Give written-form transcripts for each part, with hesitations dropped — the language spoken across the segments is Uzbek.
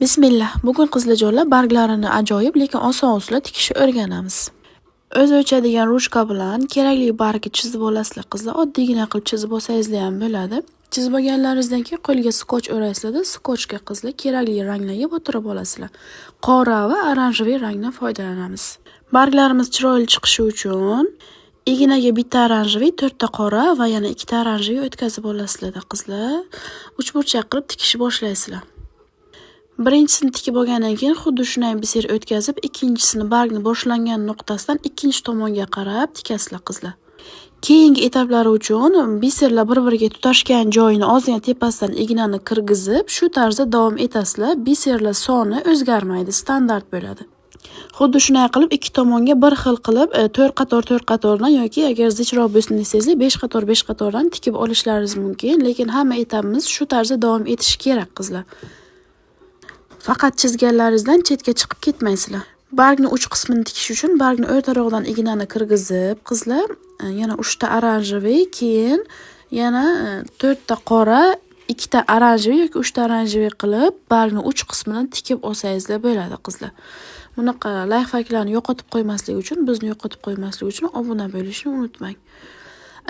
Bismillah. Bugun qizlarjonlar barglarini ajoyib, lekin oson usulda tikishni o'rganamiz. O'zi o'chadigan ruchka bilan kerakli bargni chizib olasizlar, qizlar. Oddiygina qilib chizib olsangizlar ham bo'ladi. Chizib olganlaringizdan keyin qo'lga skoch o'raysizlar-da, skochga, qizlar, kerakli ranglarga botirib olasizlar. Qora va оранжевый rangdan foydalanamiz. Barglarimiz chiroyli chiqishi uchun ignaga bitta оранжевый, to'rtta qora va yana ikkita оранжевый o'tkazib olasizlar, qizlar. Uchburchak qilib tikishni boshlaysizlar. Birinchisini tikib olgandan keyin xuddi shunday бисер o'tkazib, ikkinchisini bargni boshlangan nuqtasidan ikkinchi tomonga qarab tikasizlar, qizlar. Keyingi etaplari uchun бисер lar bir-biriga tutashgan joyini ozgina tepasidan ignani kirgizib, shu tarzda davom etasizlar. Бисер lar soni o'zgarmaydi, standart bo'ladi. Xuddi shunday qilib ikki tomonga bir xil qilib 4 qator 4 qatordan yoki agar zichroq bo'lsin desangizlar 5 qator 5 qatordan tikib olishlaringiz mumkin, lekin hamma etapimiz shu tarzda davom etishi kerak, qizlar. Faqat chizganlaringizdan chetga chiqib ketmaysizlar. Bargni uch qismini tikish uchun bargni o'rtarog'idan ignani kirgizib, qizlar, yana 3 ta оранжевый, keyin yana 4 ta qora, 2 ta оранжевый yoki 3 ta оранжевый qilib bargni uch qismini tikib olsangizlar bo'ladi, qizlar. Bunaqa лайфхак larni yo'qotib qo'ymaslik uchun, bizni yo'qotib qo'ymaslik uchun obuna bo'lishni unutmang.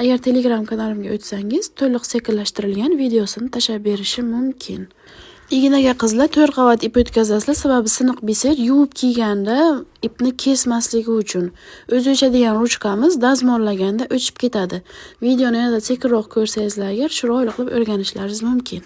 Agar Telegram kanalimga o'tsangiz, to'liq sekinlashtirilgan videosini tashlab berishim mumkin. Ignaga, qizlar, 4 qavat ip o'tkazasizlar, sababi siniq бисер yuvib kiyganda ipni kesmasligi uchun. O'zi o'chadigan ruchkamiz dazmollaganda o'chib ketadi. Videoni yanada sekinroq ko'rsangizlar agar, chiroyli qilib o'rganishlaringiz mumkin.